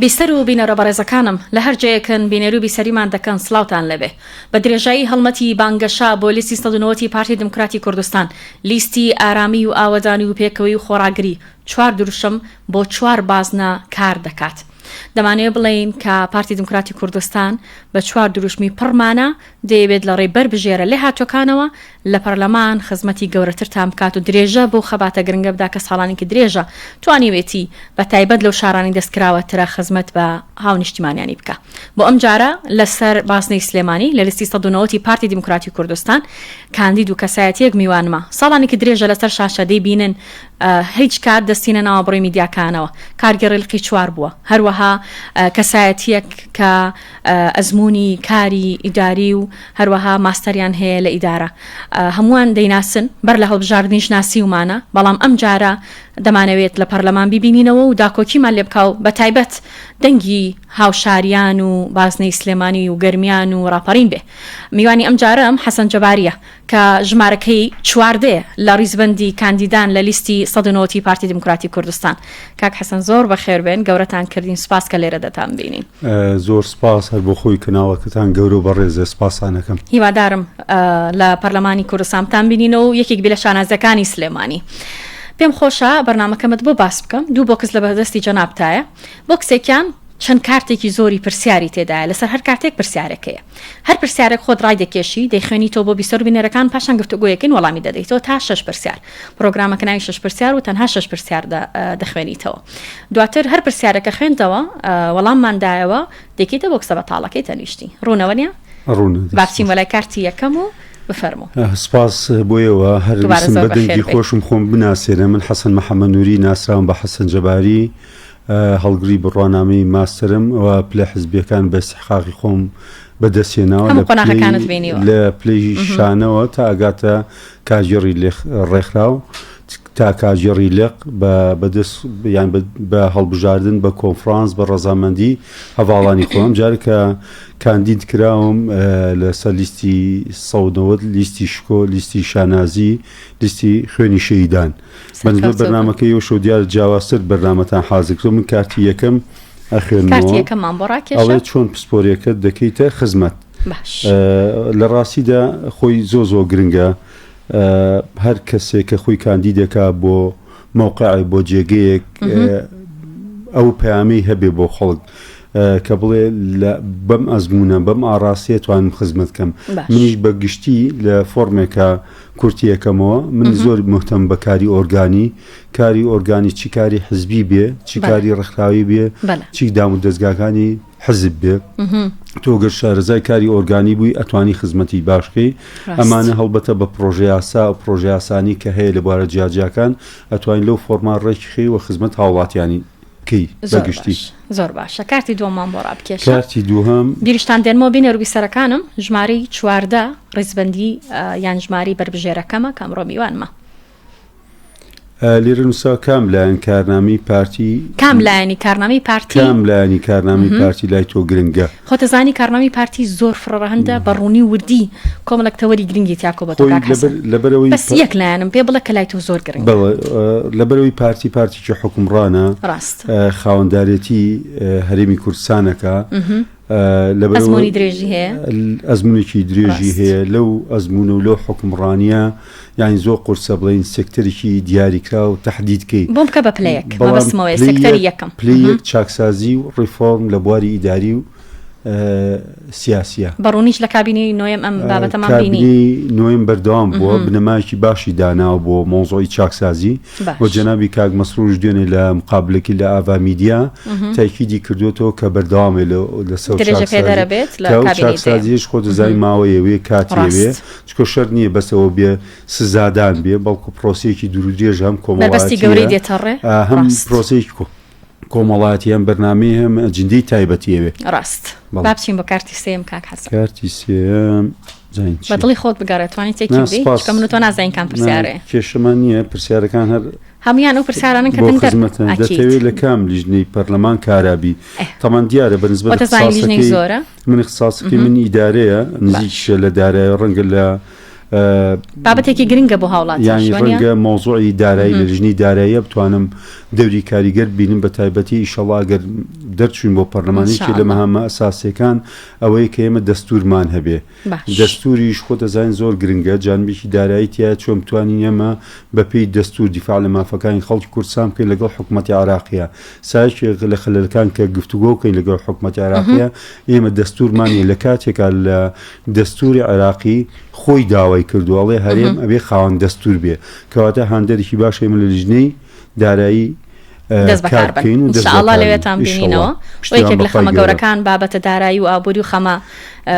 بیسەر و بینەرە بەڕێزەکانم لە هەر جێیەکن بینەرو بیسەریمان دەکەن سڵاوتان لێبێ. بە درێژایی هەڵمەتی بانگەشە بۆ لیستی 190 ی پارتی دیموکراتی کوردستان، لیستی ئارامی و ئاوەدانی و پێکەوەیی و خۆڕاگری، چوار دروشم بۆ چوار بازنە کار دەکات. دەمانەوێ بڵێین کە پارتی دیموکراتی کوردستان بە چوار دروشمی پڕ مانا دەیەوێت لە ڕێی بەربژێرە لێهاتووەکانەوە لە پەرلەمان خزمەتی گەورەترتان بکات و درێژە بەو خەباتە گرنگە بدا کە ساڵانێکی درێژە توانیوێتی بە تایبەت لەو شارانەی دەستکراوەترە خزمەت بە هاونیشتیمانیانی بکا. بۆ ئەمجارە لە سەر بازنەی سلێمانی لە لیستی 190 ی پارتی دیموکراتی کوردستان کاندید و کەسایەتیەک میوانمە ساڵانێکی درێژە لەسەر شاشە دەیبینن هیچ کات دەستی نەناوە بڕی میدیاکانەوە کارگێڕی لقی چوار بووە هەروەها کەسایەتیەک کە ئەزموونی کاری ئیداری و هەروەها ماستەریان هەیە لە ئیدارە. هەمووان دەیناسن، بەر لە هەڵبژاردنیش ناسیومانە، بەڵام ئەمجارە دەمانەوێت لە پەرلەمان بیبینینەوە و داکۆکیمان لێ بکا و بەتایبەت دەنگی هاوشاریان و بازنەی سلێمانی و گەرمیان و ڕاپەڕین بێ. میوانی ئەمجارەم حەسەن جەبارییە کە ژمارەکەی چواردەیە لە ڕیزبەندی کاندیدان لە لیستی 190 ی پارتی دیموکراتی کوردستان. کاک حەسەن زۆر بەخێر بێن، گەورەتان کردین، سوپاس کە لێرە دەتانبینین. زۆر سپاس هەر بۆ خۆی کەناڵەکەتان گەورە و بەڕێزە سپاستان ئەکەم. هیوادارم لە پەرلەمانی کوردستان بتان بینینەوە و یەکێک بی لە شانازیەکانی سلێمانی. پێم خۆشە بەرنامەکەمت بۆ باس بکەم دوو بۆکس لە بەردەستی جەنابتایە بۆکسێکیان چەند کارتێکی زۆری پرسیاری تێدایە لەسەر هەر کارتێک پرسیارێک هەیە هەر پرسیارێک خۆت ڕایدەکێشی دەیخوێنیتەوە بۆ بیسەر و بینەرەکان پاشان گفتوگۆیەکەین وەڵامی دەدەیتەوە تا شەش پرسیار پرۆگرامەکە ناوی شەش پرسیار و تەنها شەش پرسیار دەخوێنیتەوە دواتر هەر پرسیارەکە خوێندەوە وەڵاممان دایەوە دەیکەیتە بۆکسە بەتاڵەکەی تەنیشتی ڕوونەوە نیە ڕوونە با بچین بۆ لای کارتی یەکەم و بفەرموو. سپاس بۆ ئێوە هەر دووبارە ویستم زۆر بە بەخێر دەنگی بێی. خۆشم خۆم بناسێنم من حەسەن محەمەد نوری ناسراوم بە حەسەن جەباری هەڵگری بڕوانامەی ماستەرم و پلە حزبیەکان بە ئیستحقاقی خۆم بەدەست هێناوە هەموو لە پلەی قۆناغەکانت بینیوە. لە پلەی شانەوە تا ئەگاتە کارگێڕی ڕێکخراو تا کارگێڕی لق بە بەدەست یان بە هەڵبژاردن بە کۆنفرانس بە ڕەزامەندی هەڤاڵانی خۆم جارە کە کاندید کراوم لەسەر لیستی 190 لیستی شکۆ لیستی شانازی لیستی خوێنی شەهیدان بەنسبەت بەرنامەکەی ئەو شەو دیار جیاوازتر بەرنامەتان حازر کردو من کارتی یەکەم ئەخوێنمەوە یەکەممان بۆ ڕاکێشە ئەڵێ چۆن پسپۆریەکەت دەکەیتە خزمەت باش لە ڕاستیدا خۆی زۆ زۆ گرنگە هەر کەسێک کە خۆی کاندیدێکا بۆ مەوقعێک بۆ جێگەیەک ئەو پەیامەی هەبێ بۆ خەڵک کە بڵێ بەم ئەزمونە بەم ئاڕاستەیە توانم خزمەت کەم منیش بە گشتی لە فۆرمێکە کورتیەکەمەوە من زۆر مهتەم بە کاری ئۆرگانی کاری ئۆرگانی چی کاری حزبی بێ چی کاری ڕێکخراوی بێ چی دام و دەستگاکانی حزب بێ تۆ گەر شارەزای کاری ئۆرگانی بووی ئەتوانی خزمەتی باشکەی ئەمانە هەڵبەتە بە پرۆژەیاسا و پرۆژەیاسانی کە هەیە لە بوارە جیاجیاکان ئەتوانین لەو فۆرما ڕێکخی و خزمەت هاوڵاتیانی بکەی بەگشتی زۆر باشە کارتی دووەممان بۆ ڕابکێشە کارتی دووهەم بیرشتان دێنمەوە بینەر و بیسەرەکانم ژمارەی 14 ڕیزبەندی یان ژمارەی بەربژێرەکەمە کە ئەمڕۆ میوانمە. لێرە نووسراوە کام لایەن کارنامەی پارتی کام لایەنی کارنامەی پارتی کام لایەنی کارنامەی پارتی لای تۆ گرنگە؟ خۆت ئەزانی کارنامەی پارتی زۆر فرەڕەهەندە بە ڕوونی و وردی کۆمەڵێک تەوەری گرنگی تیا کۆبۆتەوە خۆی کاک حەسەن لەبەر لەبەرئەوەی بەس یەک لایەنم پێ بڵێ کە لای تۆ زۆر گرنگە. بەڵێ لەبەرئەوەی پارتی پارتێکی حوکمڕانە ڕاست. خاوەندارێتی هەرێمی کوردستانەکە ئەزموونی درێژی هەیە ئەزمونێکی درێژی هەیە لەو ئەزمونە و لەو حکومڕانیە یانی زۆر قورسە بڵین سێکتەرێکی دیاریکرا و تهدیدکەی بۆم بکە بە پلەیەک مەبەستمەوەیە سێکتەری یەکەم پلەی یەک چاکسازی و ڕیفۆرم لە بواری ئیداری و سیاسیە. بە ڕوونیش لە کابینەی نۆیەم ئەم بابەتەمان بینی. کابینەی نۆیەم بەردەوام بووە، بنەمایەکی باشی داناوە بۆ مەوزوعی چاکسازی و جەنابی کاک مەسرورش دوێنێ لە مقابلەکی لە ئاڤا میدیا تاکیدی کردووەتەوە کە بەردەوامێ لەسەر درێژە پێدەرە بێت لە کە ئەو کابینەی دەیەم. چاکسازیەش خۆ دەزانی ماوەیەوێ کاتیەوێ ڕاست. چونکە شەرت نییە بەس ئەوە بێ سزادان بێ بەڵکو پرۆسەیەکی دوورودرێژە هەم بەربەستی گەورەی کۆمەڵایەتیە دێتە ڕێ. هەم ڕاست. پرۆسەیەکی کۆمەڵایەتی هەم بەرنامەی هەم ئەجندەی تایبەتی ئەوێ. ڕاست. بەڵێ. با بچین بۆ کارتی سێیەم کاک حەسەن. کارتی سێیەم زانین بە چییە؟ دڵی خۆت بگەڕێ توانی تێکی نا بدەی سپاس. چونکە من و تۆ نازانین کام نا پرسیارەیە. کێشەمان نییە پرسیارەکان هەر هەموویان ئەو پرسیارانەن کە بۆ دەنگ دەر خزمەتە ئەکیت. دەتەوێ لە کام لیژنەی پەرلەمان کارا بی؟ ئێ. تەمان دیارە بە نسبەت خۆت ئەزانی لیژنەی اختصاصەکەی زۆرە. من اختصاصەکەی من ئیدارەیە باش. نزیکیشە لە دارایە ڕەنگە لە. بابەتێکی گرنگە بۆ هاوڵاتیان یانی ڕەنگە مەوزوعی دارایی لە لیژنەی داراییە بتوانم دەوری کاریگەر بینم بە تایبەتی ئیشەڵا گەر دەرچوین بۆ پەرلەمان یەکێ لە مەهامە ئەساسیەکان ئەوەیە کە ئێمە دەستورمان هەبێ دەستوریش خۆ دەزانین زۆر گرنگە جانبێکی دارایی تایە چۆن بتوانین ئێمە بەپێی دەستور دیفاع لە مافەکانی خەڵکی کوردستان بکەین لەگەڵ حکوومەتی عراقیە سایەکێک لە خەلەلەکان کە گفتوگۆ بکەین لەگەڵ حکوومەتی عراقیە ئێمە دەستورمان نیە لە کاتێکا لە دەستوری عێراقی خۆی داوای کردووە ئەڵێ هەرێم ئەبێ خاوەن دەستور بێ کەواتە هاندەرێکی باشە ئێمە لە لیژنەی دارایی دەست بەکار بن ان شاء اللە لەوێتان بینینەوە و یەکێک لە خەمە گەورەکان بابەتە دارایی و ئابووری و خەمە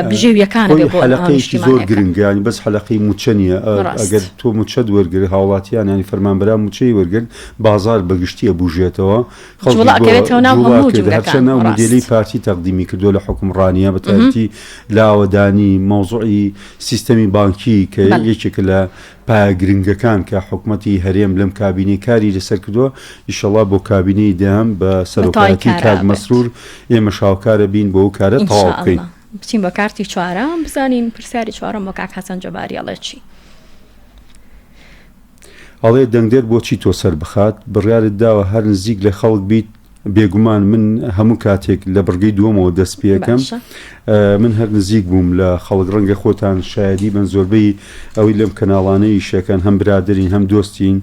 بژێویەکان بێ بۆ حەلەقەیەکی زۆر گرنگە ینی بەس حەلەقەی موچە نییە ئەگەر تۆ موچەت وەرگر هاوڵاتیان ینی فەرمانبەران موچەی وەرگرت بازار بەگشتی ئەبوژێتەوە خەڵکی ئەکەوێتەوە ناو هەموو جومگەکان هەرچەند ئەو مودێلەی پارتی تەقدیمی کردووە لە حوکمڕانییە بە تایبەتی لە ئاوەدانی مەوزوعی سیستەمی بانکی کە یەکێکە لە پایە گرنگەکان کە حکومەتی هەرێم لەم کابینەی کاری لەسەر کردووە ئیشەڵا بۆ کابینەی دەیەم بە سەرۆکایەتی کاک مەسرور ئێمەش هاوکارە بین بۆ ئەو کارە تەواو بکەین. بچین بۆ کارتی چوارەم بزانین پرسیاری چوارەم بۆ کاک حەسەن جەباری ئەڵێ چی؟ ئەڵێ دەنگدەر بۆچی تۆ سەربخات؟ بڕیارت داوە هەر نزیک لە خەڵک بیت؟ بێگومان من هەموو کاتێک لە بڕگەی دووەمەوە دەست پێکەم من هەر نزیک بووم لە خەڵک ڕەنگە خۆتان شایەدی بن زۆربەی ئەوەی لەم کەناڵانەی ئیشەکەن هەم برادەرین هەم دۆستین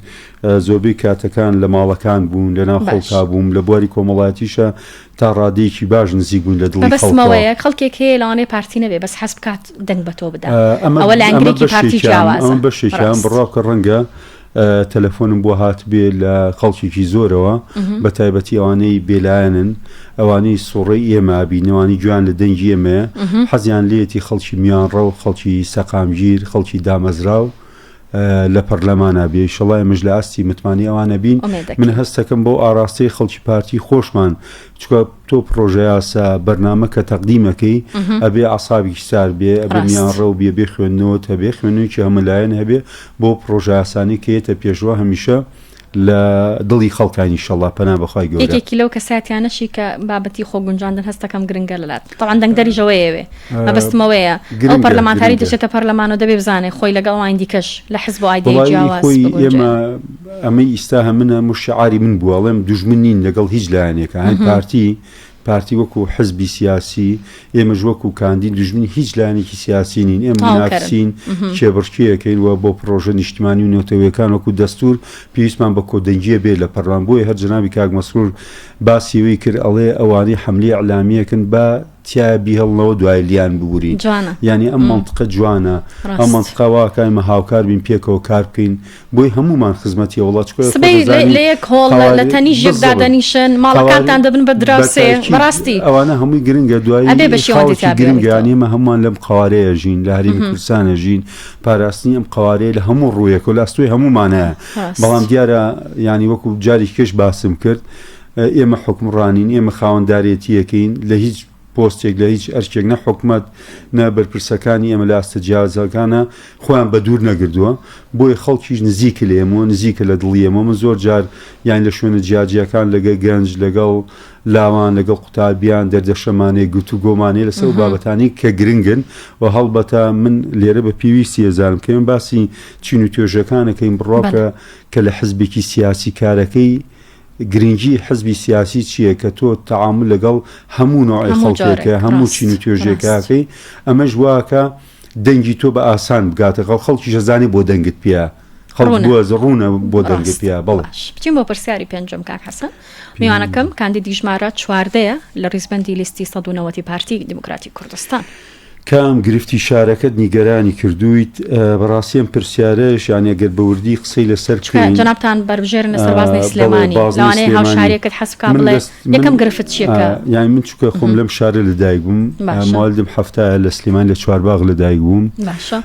زۆربەی کاتەکان لە ماڵەکان بوون لە ناو خەڵکا بووم لە بواری کۆمەڵایەتیشە تا ڕادەیەکی باش نزیک بووین لە دڵی خەڵکەوە. خەڵکێک هەیە لەوانەیە پارتی نەبێ بەس حەز بکات دەنگ بە تۆ بدا ئەوە لایەنگرێکی پارتی جیاوازە. ئەمە بەشێکیان بڕوا بکە ڕەنگە تەلەفۆنم بۆ هاتبێ لە خەڵکێکی زۆرەوە بە تایبەتی ئەوانەی بێلایەنن ئەوانەی سوڕەی ئێمە بین ئەوانەی گوێیان لە دەنگی ئێمەیە حەزیان لێیەتی خەڵکی میانڕەو خەڵکی سەقامگیر خەڵکی دامەزراو لە پەرلەمانا بێ ئیشەڵا ئێمەش لە ئاستی متمانەی ئەوانە بین من هەستەکەم بەو ئاراستەی خەڵکی پارتی خۆشمان چکە تۆ پرۆژەیاسا بەرنامە کە تەقدیمەکەی ئەبێ عسابێکی سار بێ ئەبێ میانڕەو بێ بێ خوێندنەوەت هەبێ خوێندنەوەیەکی هەمەلایەن هەبێ بۆ پرۆژەیاسانی کە یەتە پێشوە هەمیشە لە دڵی خەڵکان ئیشەڵا پەنا بەخوای گەورە. یەکێکی لەو کەسایەتیانەشی کە بابەتی خۆ گونجاندن هەستەکەم گرنگە لەلات تەبعەن دەنگدەریش ئەوەیەوێ مەبەستم ئەوەیە ئەو پەرلەمانتاری دەچێتە پەرلەمان و دەبێ بزانێ خۆی لەگەڵ ئەوانی دیکەش لە حزب و ئایدیای جیاواز بگونجێنێ. ئێمە ئەمەی ئیستا هەمنە مشعاری من بووە ئەڵێم دوژمن نین لەگەڵ هیچ لایەنێکە هەن پارتی پارتی وەکو حزبی سیاسی، ئێمەش وەکو کاندید دوژمنی هیچ لایەنێکی سیاسی نین، ئێمە منافسین، کێبڕکێ ئەکەین و بۆ پڕۆژە نیشتمانی و نەتەوەیەکان وەکو دەستور پێویستمان بە کۆدەنگیە بێ لە پەرلەمان، بۆیە هەر جەنابی کاک مەسرور باسی ئەوەی کرد ئەڵێ ئەوانەی حەملەی ئیعلامیەکەن با تیایا بیهێڵنەوە دوای لیان ببورین، یانی ئەم مەنتقە جوانە، ئەم مەنتقە وا ئەکا ئێمە هاوکار بین پێکەوە کار بکەین، بۆی هەموومان خزمەتی وڵات چکۆ سبەی لە یەک هۆڵ لە تەنیش یەک دادەنیشن ماڵەکانتان دەبن بە دراوسێ بەڕاستی ئەوانە هەمووی گرنگە دوایی ئەبێ بە شێوازی گرنگە یانی ئێمە هەمووان لەم قەوارەیە ژین لە هەرێمی کوردستانە ژین پاراستنی ئەم قەوارەیە لە هەموو ڕوویەکەوە لە ئەستۆی هەموومانە بەڵام دیارە ینی وەکو جارێکی کەش باسم کرد ئێمە حکومڕانین ئێمە خاوەندارێتیەکەین لە هیچ پۆستێک لە هیچ ئەرکێک نە حکومەت نە بەرپرسەکانی ئێمە لە ئاستە جیاوازەکانە خۆیان بە دوور نەگردووە بۆیە خەڵکیش نزیکە لە ئێمەوە نزیکە لە دڵی ئێمە من زۆر جار یان لە شوێنە جیاجیاکان لەگە گەنج لەگەڵ لاوان لەگەڵ قوتابیان دەردەشەمانەیە گفتوگۆمانەیە لەسەر ئەو بابەتانەی کە گرنگن و هەڵبەتە من لێرە بە پێویستی ئەزانم کە ئێمە باسی چین و توێژەکانەکەین بڕوا بکە کە لە حزبێکی سیاسی کارەکەی گرنگی حزبی سیاسی چییە کە تۆ تەعامول لەگەڵ هەموو نەوعی خەڵکێکە هەموو چین و توێژێکاکەی ئەمەش واکە دەنگی تۆ بە ئاسان بگاتە خەڵ خەڵکیش ئەزانێ بۆ دەنگت پێیە خەڵک بۆ ڕوونە بۆ دەنگت پێیە بەڵێ. بچین بۆ پرسیاری پێنجەم کاک حەسەن میوانەکەم کاندیدی ژمارە چواردەیە لە ڕیزبەندی لیستی 190 پارتی دیموکراتی کوردستان. کام گرفتی شارەکەت نیگەرانی کردوویت؟ بەڕاستی ئەم پرسیارەش یانی ئەگەر بە وردی قسەی لەسەر چونکە بکەین جەنابتان بەربژێرن لەسەر بازنەی بەڵێ سلێمانی بازنەی لەوانەیە سلێمانی هاوشاریەکەت حەز بکا من بڵێ دەست من یەکەم گرفت چییە کە یانی من چونکە خۆم لەم شارە لەدایک بووم باشە موالیدم حەفتایە لە سلێمانی لە چوارباغ لەدایک بووم باشە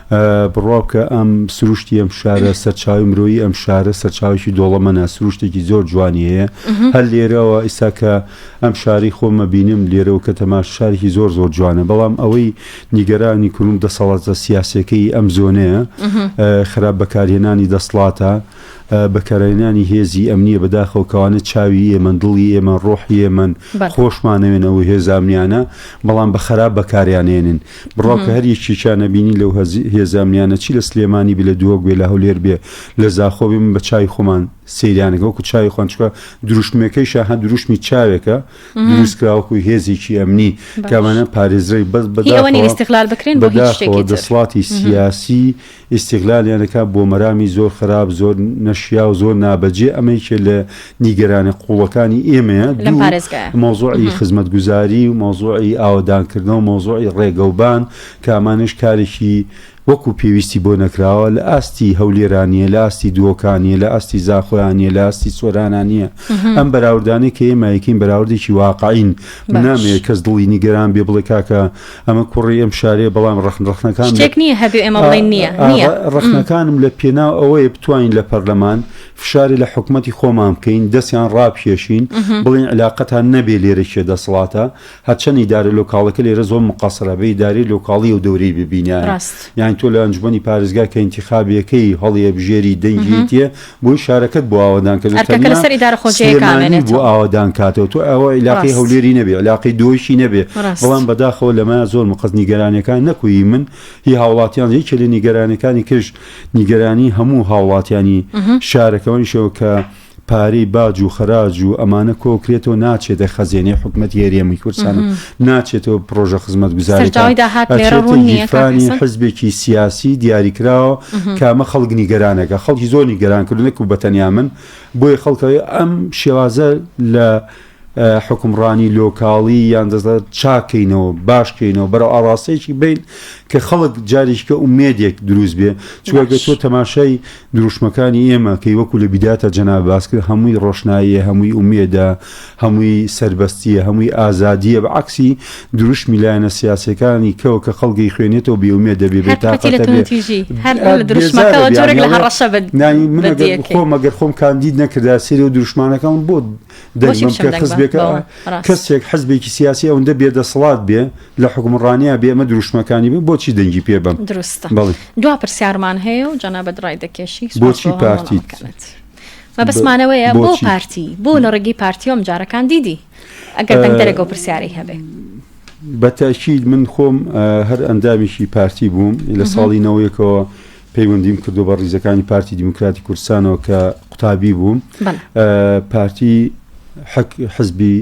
بڕوا بکە ئەم سروشتی ئەم شارە سەرچاوی مرۆیی ئەم شارە سەرچاوێکی دۆڵەمەنە سروشتێکی زۆر جوانی هەیە هەر لێرەوە ئیستا کە ئەم شارەی خۆم ئەبینم لێرەوە کە تەماش شارێکی زۆر زۆر جوانە بەڵام ئەوەی نیگەرانی کردووم دەسەڵاتە سیاسیەکەی ئەم زۆنەیە، خراپ بەکارهێنانی دەسڵاتە، بەکارهێنانی هێزی ئەمنیە بەداخەوە کەوانە چاوی ئێمەن، دڵی ئێمەن، ڕۆحی ئێمەن، خۆشمانەوێن ئەو هێزە ئەمنیانە، بەڵام بە خراپ بەکاریان هێنن. بڕوا کە هەر یەکێکیان ئەبینی لەو هێزە ئەمنیانە چی لە سلێمانی بێ، لە دهۆک بێ، لە هەولێر بێ، لە زاخۆ بێ، من بە چاوی خۆمان سەیریان ئەکەم وەکو چاوی خۆیان، چونکە دروشمەکەیشا هەر دروشمی چاوێکە، دروست کرا وەکو هێزێکی ئەمنی کە ئەمانە پارێزراوی بەس هی ئەوە نین ئیستغلال بکرێن بۆ هیچ بەداخەوە شتێکی تر. دەسڵاتی سیاسی ئیستغلالیان ئەکا بۆ مەرامی زۆر خراپ زۆر نەشیاو زۆر نابەجێ ئەمە یەکێ لە نیگەرانە قوڵەکانی ئێمەیە لەم دوو پارێزگایە. مەوزوعی خزمەتگوزاری و مەوزوعی ئاوەدانکردنەوە مەوزوعی ڕێگەوبان کە ئەمانەش کارێکی وەکو پێویستی بۆ نەکراوە، لە ئاستی هەولێرا نییە، لە ئاستی دهۆکا نییە، لە ئاستی زاخۆیا نییە، لە ئاستی سۆرانا نییە. ئەم بەراوردانەی کە ئێمە ئەیکەین بەراوردێکی واقعین. من باش. نامەوێ کەس دڵی نیگەران بێ بڵێ کاکە ئەمە کوڕی ئەم شارەیە بەڵام ڕەخن ڕەخنەکان شتێک نییە هەبێ ئێمە بڵێین نییە، نییە. ڕەخنەکانم لە پێناو ئەوەیە بتوانین لە پەرلەمان فشارێ لە حکومەتی خۆمان بکەین، دەستیان ڕابکێشین، بڵێین عیلاقەتان نەبێ لێرە کێ دەسەڵاتە. هەرچەند ئیدارە لۆکاڵەکە لێرە زۆر مقەسرە بێ ئیدارەی لۆکاڵی ئەو دەورەی ببینایە ڕاست. یانی تۆ لە ئەنجومەنی پارێزگا کە ئینتیخابیەکەی هەڵیئەبژێری دەنگی تێ بۆی شارەکەت بۆ ئاوەدان کردو ئەرکەکە تەنیا لەسەر ئیدارە خۆجێیەکە سلێمانی بۆ ئامێنێتەوە. ئاوەدان کاتەوە تۆ ئەوە عیلاقەی ڕاست. هەولێری نەبێ عیلاقەی دۆیشی نەبێ ڕاست. بەڵام بەداخەوە لەمە زۆر مقەس نیگەرانیەکان نەکو هی من هی هاوڵاتیان یەکێ لە نیگەرانیەکانی کەش نیگەرانی هەموو هاوڵاتیانی شارەکەوەیشەوە کە پارەی باج و خەراج و ئەمانە کۆکرێتەوە ناچێتە خەزێنەی حکومەتی هەرێمی کوردستان و ناچێتەوە پڕۆژە خزمەتگوزاریەکان سەرچاوەی داهات لێرە ئەچێتە ڕوون نییە کاک گیرفانی حەسەن؟ حزبێکی سیاسی دیاریکراوە کە ئەمە خەڵک نیگەرانەکە خەڵکی زۆر نیگەران کردو نەکو بەتەنیا من بۆیە خەڵک ئەم شێوازە لە حوکمڕانی لۆکاڵی یان دەسەڵات چاک کەینەوە باش کەینەوە بەرەو ئاڕاستەیەکی بین کە خەڵک جارێکیکە ئومێدێک دروست بێ چونکە باش. تۆ تەماشای دروشمەکانی ئێمە کەی وەکو لە بیدایەتا جەناب باس کرد هەمووی ڕۆشناییە هەمووی ئومێدە هەمووی سەربەستیە هەمووی ئازادیە بە عەکسی دروشمی لایەنە سیاسیەکانی کەوە کە خەڵک ئەیخوێنێتەوە بێ ئومێد دەبێ بێ هەر پەتی لە تاقەتە بێ توندوتیژی هەر لە بێزارە دروشمەکەوە بێ جۆرێک یانی لە ئەڵێ هەڕەشە بە نانی من بە ئەگەر دیەکەی. خۆم ئەگەر خۆم کاندید نەکردایە سەیری ئەو دروشمانەکەم بۆ دەنگ بۆچی بەم بچم کە دەنگ بەم؟ حزبێکە بەوە ڕاست. کەسێک حزبێکی سیاسی ئەوەندە بێدەسەڵات بێ لە حوکمڕانیا بێ ئەمە دروشمەکانی بێ بۆچی دەنگی پێ بەم؟ دروستە. بەڵێ. دوا پرسیارمان هەیە و جەنابت ڕای دەکێشی سوپاس بۆچی بۆ هەموو پارتیت؟ وەڵامەکانت. مەبەستمانەوەیە بۆ بۆچی؟ پارتی بۆ لە ڕێگەی پارتیەوە ئەمجارە کاندیدی؟ ئەگەر دەنگدەرێک ئەو پرسیارەی هەبێ. بە تەئکید من خۆم هەر ئەندامێکی پارتی بووم لە ساڵی نەوەیەکەوە پەیوەندیم کردو بە ڕیزەکانی پارتی دیموکراتی کوردستانەوە کە قوتابی بووم پارتی حزبی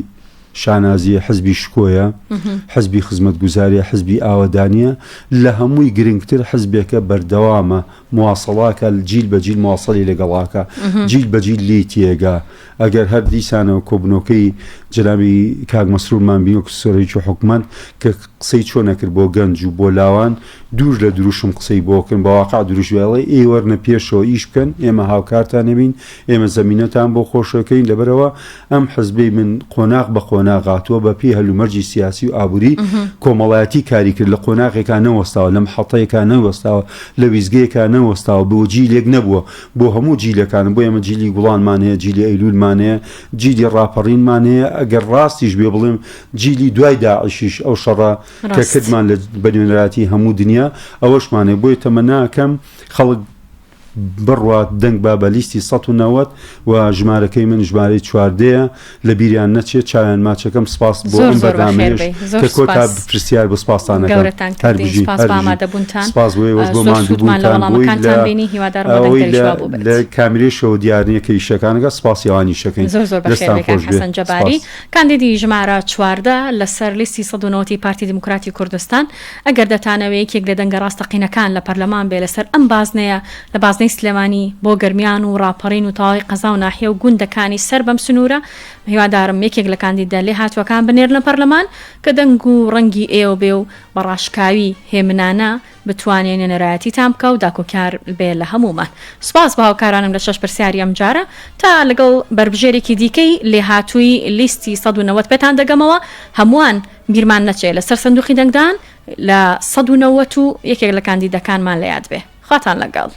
شانازیە حزبی شکۆیە حزبی خزمەتگوزاریە حزبی ئاوەدانیە لە هەمووی گرنگتر حزبێکە بەردەوامە مواصلاکە جیل بە جیل مواصلی لەگەڵاکە جیل بە جیل لی تێگا ئەگەر هەر دیسانەوە کۆبنەوەکەی جەنابی کاک مەسرورمان بینی وەک سەرۆکی حکومەت کە قسەی چۆن ئەکرد بۆ گەنج و بۆ لاوان دوور لە دروشم قسەی بۆ کردن بە واقع دروشم ئەڵێ ئێ وەرنە پێشەوە ئیش بکەن ئێمە هاوکارتان ئەبین ئێمە زەمینەتان بۆ خۆشەکەین لەبەرئەوە ئەم حزبەی من قۆناغ بە قۆناغ هاتووە بە پێی هەلومەرجی سیاسی و ئابووری کۆمەڵایەتی کاری کرد لە قۆناغێکا نەوەستاوە لە محەتەیەکا نەوەستاوە لە ویستگەیەکا نەوەستاوە بۆ جیلێک نەبووە بۆ هەموو جیلەکان بۆ ئێمە جیلی گوڵانمان هەیە جیلی ئەیلولمان هەیە جیلی ڕاپەڕینمان هەیە ئەگەر ڕاستیش بێ بڵێم جیلی دوای داعشیش ئەو شەڕە کە کردمان لە بە نوێنەرایەتی هەموو دنیا ئەوەشمان هەیە بۆیە تەمەناکەم خەڵک بڕوات دەنگ با بە لیستی 190 و ژمارەکەی من ژمارەی چواردەیە لە بیریان نەچێت چاویان ماچەکەم سپاس بۆ زۆر ئەم زۆر بەخێر بەرنامەیەش بێی زۆر کە کۆتا سپاس پرسیار بۆ سپاستان ئەکەم گەورەتان هەر کردین بژی سپاس هەر بۆ بژی ئامادەبوونتان سپاس بۆ ئێوەش بۆ زۆر سوودمان لە ماندووبوونتان بۆی لە وەڵامەکانتان بینی هیوادارم بۆ ئەوەی دەنگدەریش لە وا بووبێت. لە کامیرەیشەوە دیار نییە کە ئیشەکانەکە سپاسی ئەوانیش ئەکەین زۆر زۆر بەخێر دەستتان بێی کاک خۆش بێ حەسەن جەباری سپاس. کاندیدی ژمارە 14 لەسەر لیستی 190 ی پارتی دیموکراتی کوردستان ئەگەر دەتانەوێ یەکێک لە دەنگە ڕاستەقینەکان لە پەرلەمان بێ لەسەر ئەم بازنەیە لە بازنەی سلێمانی بۆ گەرمیان و ڕاپەڕین و تەواوی قەزا و ناحیە و گوندەکانی سەر بەم سنوورە هیوادارم یەکێک لە کاندیدە لێهاتووەکان بنێرنە پەرلەمان کە دەنگ و ڕەنگی ئێوە بێ و بە ڕاشکاوی هێمنانە بتوانێ نوێنەرایەتیتان بکا و داکۆکیار بێ لە هەموومان. سوپاس بۆ هاوکارانم لە شەش پرسیاری ئەمجارە تا لەگەڵ بەربژێرێکی دیکەی لێهاتووی لیستی 190 پێتان دەگەمەوە هەمووان بیرمان نەچێ لەسەر سندوقی دەنگدان لە 190 و یەکێک لە کاندیدەکانمان لە یاد بێ. خواتان لەگەڵ.